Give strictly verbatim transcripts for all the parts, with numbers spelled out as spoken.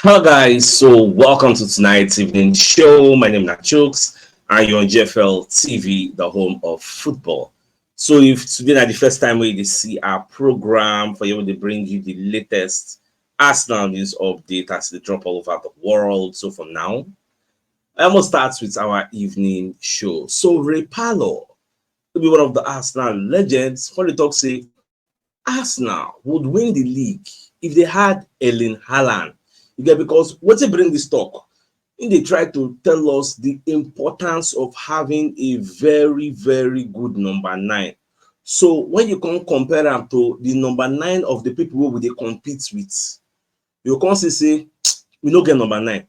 Hello guys, so welcome to tonight's evening show. My name is Nachooks and you're on G F L T V, the home of football. So if today na the first time we see our program, for you to bring you the latest Arsenal news update as they drop all over the world. So for now, I must start with our evening show. So Ray Parlour, to be one of the Arsenal legends, when they talk say Arsenal would win the league if they had Erling Haaland. You get, because what they bring this talk, in they try to tell us the importance of having a very, very good number nine. So when you can compare them to the number nine of the people who they compete with, you can see say we no get number nine.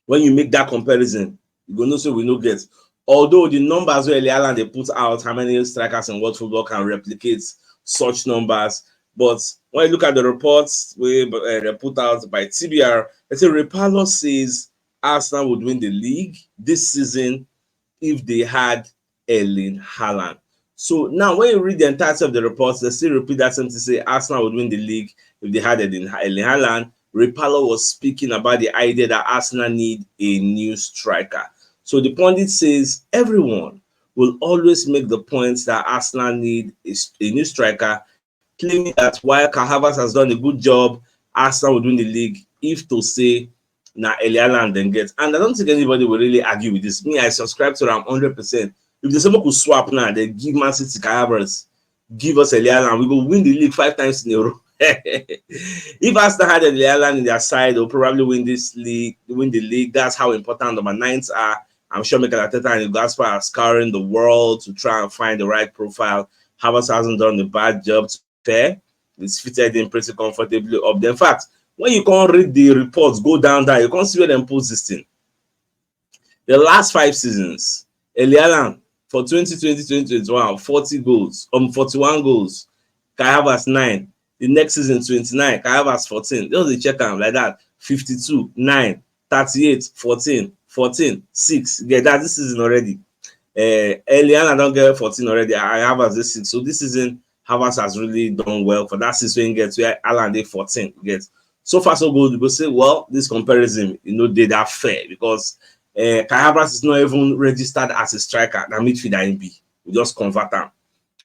When you make that comparison, you go know say we no get. Although the numbers where Erling Haaland they put out, how many strikers in world football can replicate such numbers? But when you look at the reports we uh, put out by T B R, they say Ray Parlour says Arsenal would win the league this season if they had Erling Haaland. So now, when you read the entirety of the reports, they still repeat that same thing, say Arsenal would win the league if they had Erling, Erling Haaland. Ray Parlour was speaking about the idea that Arsenal need a new striker. So the pundit says everyone will always make the point that Arsenal need a, a new striker, claiming that while Kai Havertz has done a good job, Arsenal would win the league if to say na Erling Haaland then get. And I don't think anybody will really argue with this. Me, I subscribe to am hundred percent. If the someone could swap now, they give Man City Kai Havertz, give us Erling Haaland, we go win the league five times in a row. If Arsenal had Erling Haaland in their side, they'll probably win this league, win the league. That's how important number nines are. I'm sure Mikel Arteta and Gasper are scouring the world to try and find the right profile. Havertz hasn't done a bad job. Fair, it's fitted in pretty comfortably up there. In fact, when you can't read the reports, go down there, you can't see where them post this thing. The last five seasons, Erling Haaland for twenty twenty, twenty twenty-one, forty goals, um, forty-one goals, Kai Havertz nine. The next season, twenty-nine, Kai Havertz fourteen. Just dey check am like that. fifty-two, nine, thirty-eight, fourteen, fourteen, six. Yeah, that's this season already. Uh, Erling Haaland don't get fourteen already. Kai Havertz this six. So this season, Havertz has really done well for that six when get where Haaland dey fourteen. Get, so far so good. You go say, well, this comparison, you know, they that fair because uh, Kai Havertz is not even registered as a striker. That midfielder in B, we just convert them.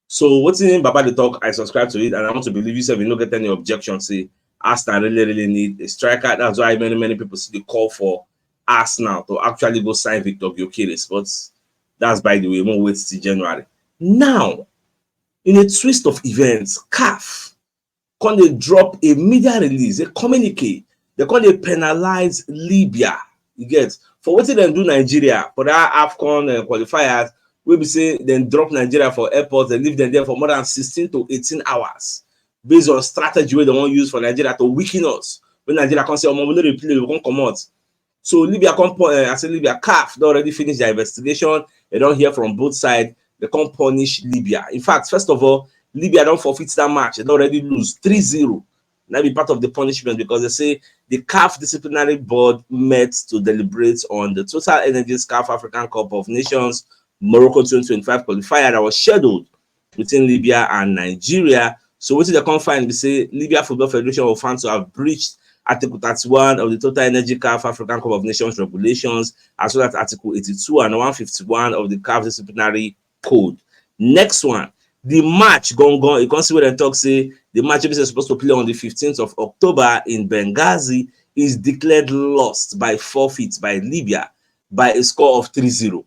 So what's in Baba the talk? I subscribe to it, and I want to believe you said we don't get any objection. See, Arsenal really, really need a striker. That's why many, many people see the call for Arsenal to actually go sign Victor Gyökeres. But that's, by the way, we won't wait till January. Now, in a twist of events, CAF come dey drop a media release, a communique. They come dey penalize Libya. You get, for wetin dem do Nigeria for that AFCON uh, qualifiers, wey be say dem drop Nigeria for airport, dem leave dem there for more than sixteen to eighteen hours, based on strategy wey dem wan use for Nigeria to weaken us. When Nigeria come say, "Omo, we no dey play, we come comot." So Libya come, uh, I say Libya, CAF don already finish their investigation. They don hear from both sides. They come punish Libya. In fact, first of all, Libya don forfeit that match. They don already lose three zero. That be part of the punishment because they say the CAF disciplinary board met to deliberate on the Total Energies CAF African Cup of Nations Morocco twenty twenty-five qualifier that was scheduled between Libya and Nigeria. So wetin they come find be say Libya Football Federation were found to have breached Article thirty-one of the Total Energy CAF African Cup of Nations regulations, as well as Article eighty-two and one fifty-one of the CAF disciplinary code. Next one, the match gone gone. You can see where they talk say the match is supposed to play on the fifteenth of October in Benghazi is declared lost by forfeit by Libya by a score of three zero.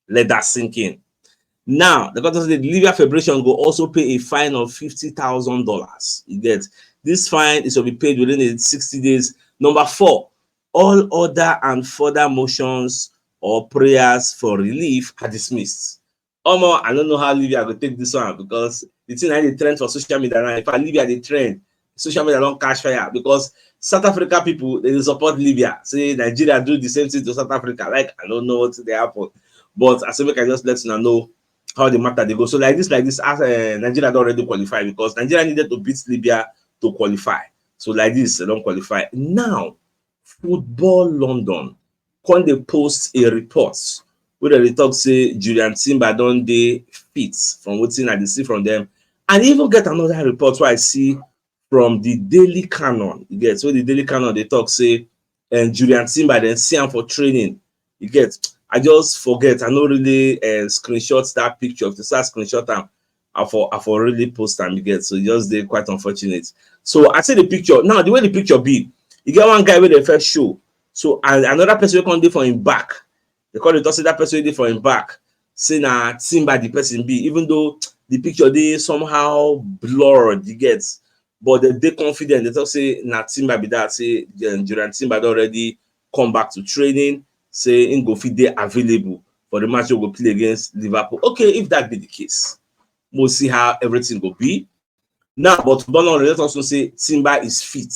Let that sink in. Now, the court say the Libya Federation go also pay a fine of fifty thousand dollars. You get, this fine is to be paid within the sixty days. Number four, all other and further motions or prayers for relief are dismissed. Omo, I don't know how Libya go take this one because the thing I dey trend for social media now. In fact, Libya dey trend. Social media don catch fire because South Africa people, they dey support Libya. Say Nigeria do the same thing to South Africa. Like, I don't know what dey happen, but I say make I just let una know how the matter dey go. So like this, like this, as uh, Nigeria don already qualify because Nigeria needed to beat Libya to qualify. So like this, they don qualify. Now, Football London come dey post a report wey dem dey talk say Jurrien Timber don dey fit from wetin I dey see from them, and e even get another report wey I see from the Daily Canon. You get, so the Daily Canon, they talk say, and Julian Timber then see him for training. You get, I just forget. I no really uh, screenshot that picture. If you start screenshot them, I for I for really post them. You get, so just they quite unfortunate. So I see the picture now. The way the picture be, you get one guy with the first show. So and another person will come there for him back. They call it also that person did for him back. Say na Timber the person be, even though the picture they somehow blurred, you get. But they they confident. They talk say na Timber be that. Say Julian Timber already come back to training. Say in go fit they available for the match you go play against Liverpool. Okay, if that be the case, we'll see how everything go be. Now, but Bono let us know say Timber is fit.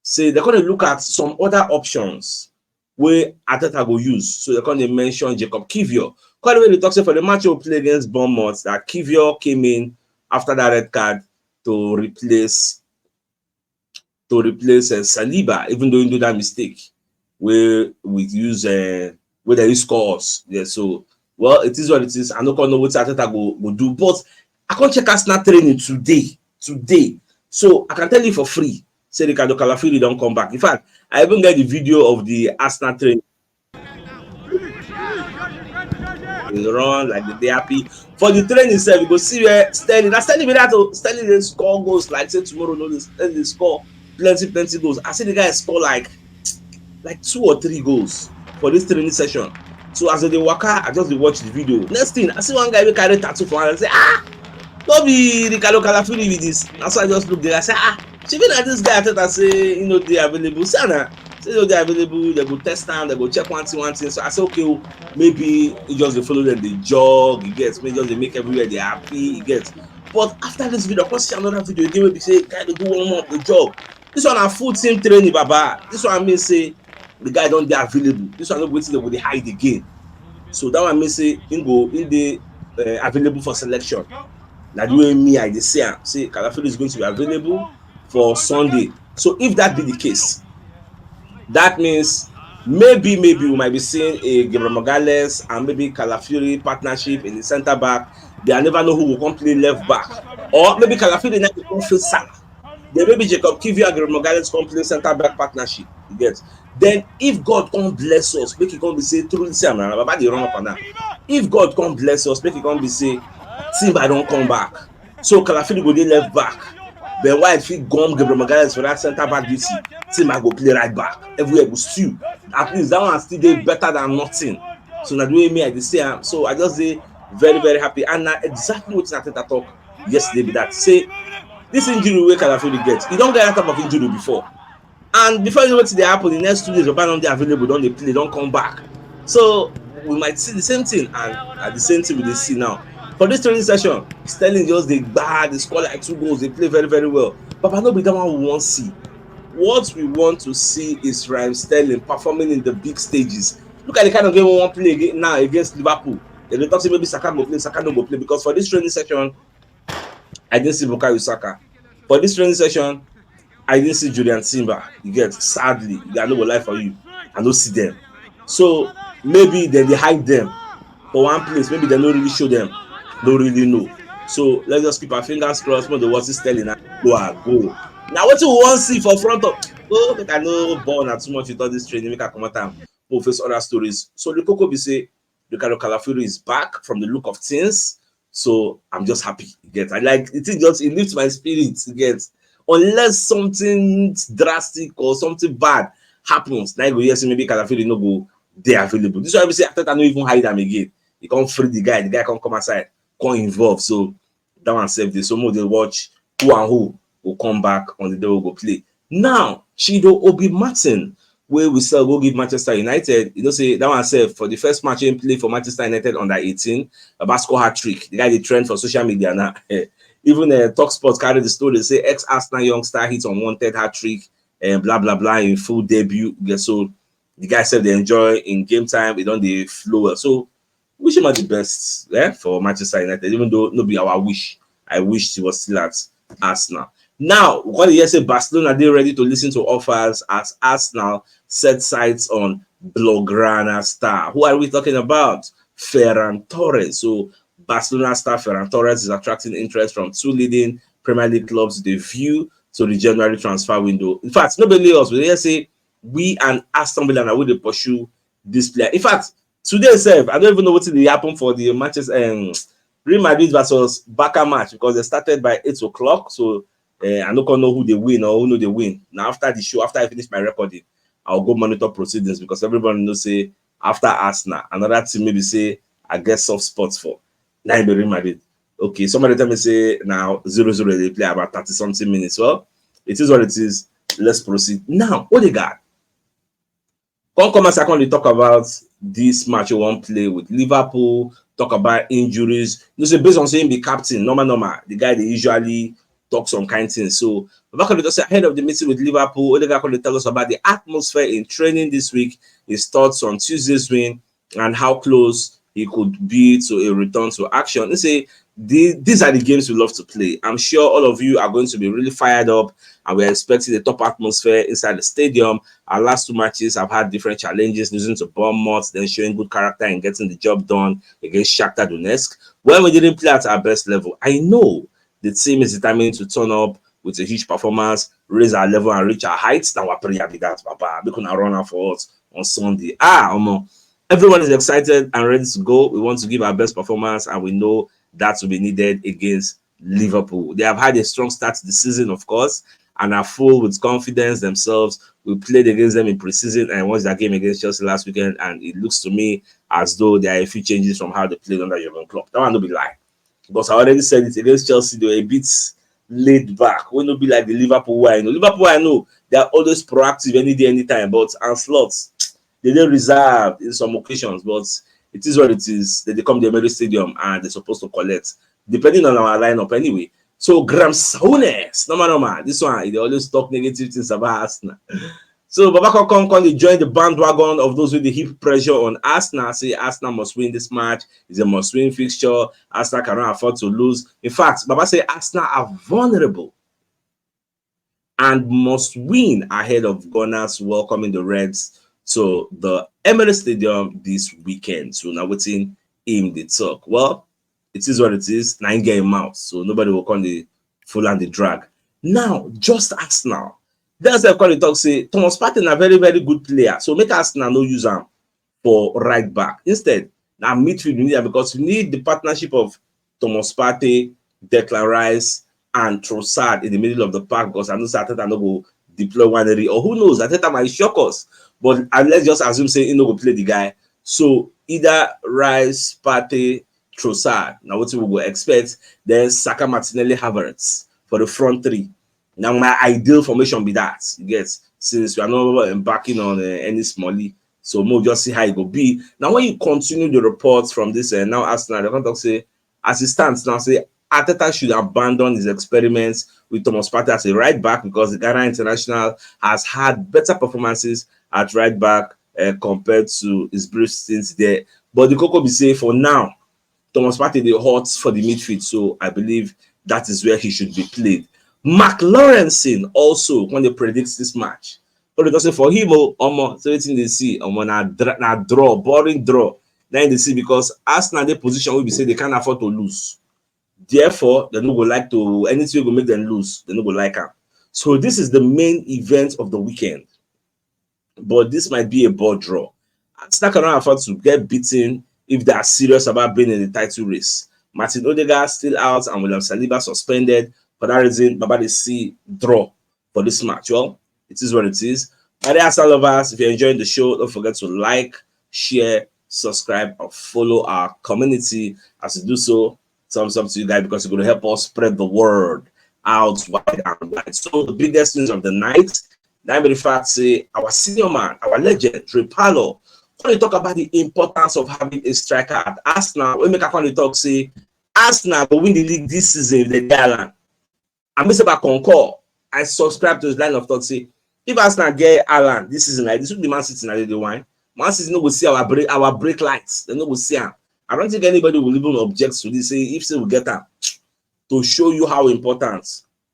Say they're going to look at some other options where Arteta go use. So they're going to mention Jacob Kivior. Quite the way they talk say for the match we play against Bournemouth, that Kivior came in after that red card to replace to replace uh, Saliba, even though he do that mistake where we use uh, where they score us. Yeah, so well, it is what it is. I no know what Arteta go, go do, but I can't check Arsenal training today. Today. So I can tell you for free. Say Ricardo Calafiri don't come back. In fact, I even get the video of the Arsenal training. They run like they happy. For the training itself, you go see where Sterling. That's Sterling that oh, Sterling they score goals like say tomorrow no they score plenty plenty goals. I see the guy score like like two or three goals for this training session. So as they walk out, I just watch the video. Next thing, I see one guy we carry tattoo for hand. I say, ah, no be Ricardo Calafini with this. That's why I just look there. I say, ah, she been at this guy. I thought I say, you know, they available. Sana, say no, they available. They go test them. They go check one thing, one thing. So I say, okay, oh, maybe he just dey follow them, they jog. He gets, maybe just they make everywhere they happy. He gets. But after this video, I come see another video again where they say, guy, they do warm up, they jog. This one a full team training, Baba. This one I mean say the guy don't be available. This one no wetin they go dey hide again. So that one mean say he go in the uh, available for selection. Like the way me I dey say am, say Calafrio is going to be available for Sunday. So if that be the case, that means maybe maybe we might be seeing a Gabriel Magalhaes and maybe Calafrio partnership in the center back. They I never know who will come play left back, or maybe Calafrio now will come face Salah. Then maybe Jacob Kivior and Gabriel Magalhaes come play center back partnership. You get? Then if God come bless us, make it come be say truly say am na Baba dey run up and down. If God come bless us, make it come be say Timber don't come back. So Calafrio go dey left back. Then White fit gum Gabriel Magalhaes for that center back duty. Timber go play right back. Everywhere go stew. At least that one still dey better than nothing. So na the way me I dey say am. So I just dey very very happy and na exactly wetin Arteta talk yesterday be that. Say this injury wey Calafrio get, he don get that type of injury before. And before you know wetin dey happen, the next two days, Baba don dey available, don dey play, don come back. So we might see the same thing, and at the same thing we dey see now. For this training session, Sterling just dey gbad, dey score like two goals, dey play very very well. Baba, no be that one we wan see. What we want to see is Raheem Sterling performing in the big stages. Look at the kind of game we wan play again now against Liverpool. They dey talk say maybe Saka go play, Saka no go play because for this training session, I didn't see Bukayo Saka. For this training session, I didn't see Julian Timber. You get, sadly, I no go lie for you. I no see them. So maybe then they hide them for one place. Maybe they no really show them. No really know. So let's just keep our fingers crossed. When the watch is telling us go and go. Now what you want see for front of, oh, make I no ball na too much with all this training. Make I come out and we'll face other stories. So the Coco be say Ricardo Calafrio is back from the look of things. So I'm just happy. You get, I like it. Is just it lifts my spirits. You get, unless something drastic or something bad happens, now you go hear say maybe Calafrio no go dey available. This is why we say Arteta no even hide am again. He can't free the guy. The guy can't come outside, can't involve. So that one sef dey. So more they watch who and who will come back on the day we go play. Now, Chido Obi Martin, where we sell go give Manchester United, you know, say that one sef for the first match he play for Manchester United under eighteen, Baba score hat trick. The guy dey trend for social media now. Even uh, Talk Sports carry the story, say ex Arsenal youngster hits unwanted hat trick and blah blah blah in full debut. Yeah, so the guy said they enjoy in game time, it don't they flow well. So wish him all the best eh, for Manchester United, even though no be our wish. I wish he was still at Arsenal. Now, we got to hear say Barcelona they ready to listen to offers as Arsenal set sights on Blaugrana star. Who are we talking about? Ferran Torres. So Barcelona star Ferran Torres is attracting interest from two leading Premier League clubs. They view to the January transfer window. In fact, nobody else will hear say we and Aston Villa na we dey pursue this player. In fact, today sef, I don't even know wetin dey happen for the Manchester um, Real Madrid versus Barca match, because they started by eight o'clock. So uh, I no come know who dey win or who no dey win. Now after the show, after I finish my recording, I'll go monitor proceedings, because everybody know say after Arsenal, another team maybe say I get soft spots for. Now be Real Madrid. Okay, somebody tell me say now zero zero they play about thirty something minutes. Well, it is what it is. Let's proceed. Now, Odegaard. Come come as I come dey talk about this match you wan play with Liverpool, talk about injuries. You know, say based on saying be captain, normal, normal, the guy dey usually talk some kind things. So Baba come dey talk say ahead of the meeting with Liverpool, Odegaard come dey tell us about the atmosphere in training this week, his thoughts on Tuesday's win, and how close he could be to a return to action. He say the, these are the games we love to play. I'm sure all of you are going to be really fired up, and we're expecting a top atmosphere inside the stadium. Our last two matches have had different challenges, losing to Bournemouth, then showing good character and getting the job done against Shakhtar Donetsk. When we didn't play at our best level, I know the team is determined to turn up with a huge performance, raise our level and reach our heights. Now our prayer be that, Papa, make una run am for us on Sunday. Ah, omo. Everyone is excited and ready to go. We want to give our best performance, and we know that will be needed against Liverpool. They have had a strong start to the season, of course, and are full with confidence themselves. We played against them in preseason and watched that game against Chelsea last weekend, and it looks to me as though there are a few changes from how they played under Jurgen Klopp. That one no be lie, because I already said it against Chelsea. They were a bit laid back. We no be like the Liverpool way I know. Liverpool I know, they are always proactive any day, anytime. But Ancelotti, they dey reserved in some occasions, but it is what it is. They dey come the Emirates Stadium and they're supposed to collect, depending on our lineup anyway. So Graham Souness, normal, normal. This one, they always talk negative things about Arsenal. So Baba come come come dey join the bandwagon of those with the heap pressure on Arsenal. Say Arsenal must win this match. It's a must-win fixture. Arsenal cannot afford to lose. In fact, Baba say Arsenal are vulnerable and must win ahead of Gunners welcoming the Reds to the Emirates Stadium this weekend. So now wetin him dey talk. Well, it is what it is. Na him get him mouth, so nobody will come dey full and dey drag. Now, just Arsenal. Dem sef come dey talk say Thomas Partey na very, very good player, so make Arsenal no use am for right back. Instead, na midfield we need am, because we need the partnership of Thomas Partey, Declan Rice, and Trossard in the middle of the park, because I know say Arteta no go deploy Nwaneri, or who knows, Arteta might shock us. But uh, let's just assume say he no go play the guy. So either Rice, Partey, Trossard, na wetin we go expect. Then Saka, Martinelli, Havertz for the front three. Now my ideal formation be that, you get, since we are not embarking on uh, any smallie. So we'll just see how it go be. Now when you continue the reports from this uh, now Arsenal, they come talk say, as it stands now, say Arteta should abandon his experiments with Thomas Partey as a right back, because the Ghana international has had better performances at right back uh, compared to his brief stints there. But the koko be say for now, Thomas Partey dey hot for the midfield, so I believe that is where he should be played. Mark Lawrenson also when they predict this match. But because for him, oh, omo, so wetin dey see, omo, na, dra- na draw, boring draw. Now they see, because Arsenal dey position wey be say they can't afford to lose. Therefore, they no go like to, anything wey go make them lose, they no go like am. So this is the main event of the weekend. But this might be a ball draw. Arsenal cannot afford to get beaten if they are serious about being in the title race. Martin Odegaard still out and William Saliba suspended. For that reason, Baba dey see draw for this match. Well, it is what it is. My dear Arsenal lovers, if you're enjoying the show, don't forget to like, share, subscribe, and follow our community. As you do so, thumbs up to you guys, because you're going to help us spread the word out wide and wide. So the biggest news of the night, now be the fact say our senior man, our legend, Dre Parlour, when you talk about the importance of having a striker at Arsenal, we make a kind of talk say Arsenal go win the league this season if they get Haaland. I mean, say by Concor, I subscribe to his line of thought. Say if Arsenal get Haaland this season, like this week, the Man City na dey win. Man City no go see our break, our break lights. They no go see am. I don't think anybody will even object to this. Say if say we get am, to show you how important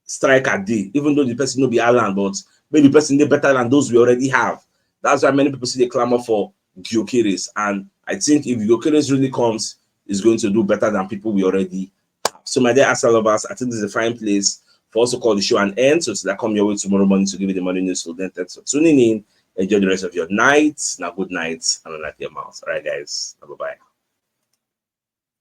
striker dey, even though the person no be Haaland, but maybe the person dey better than those we already have. That's why many people see the clamor for Gyökeres. And I think if Gyökeres really comes, he's going to do better than people we already have. So my dear Arsenal lovers, I think this is a fine place for us to call the show an end. So till I come your way tomorrow morning to give you the morning news. So then, thanks for tuning in. Enjoy the rest of your night. Now, good night and I like your mouth. All right, guys. Bye bye.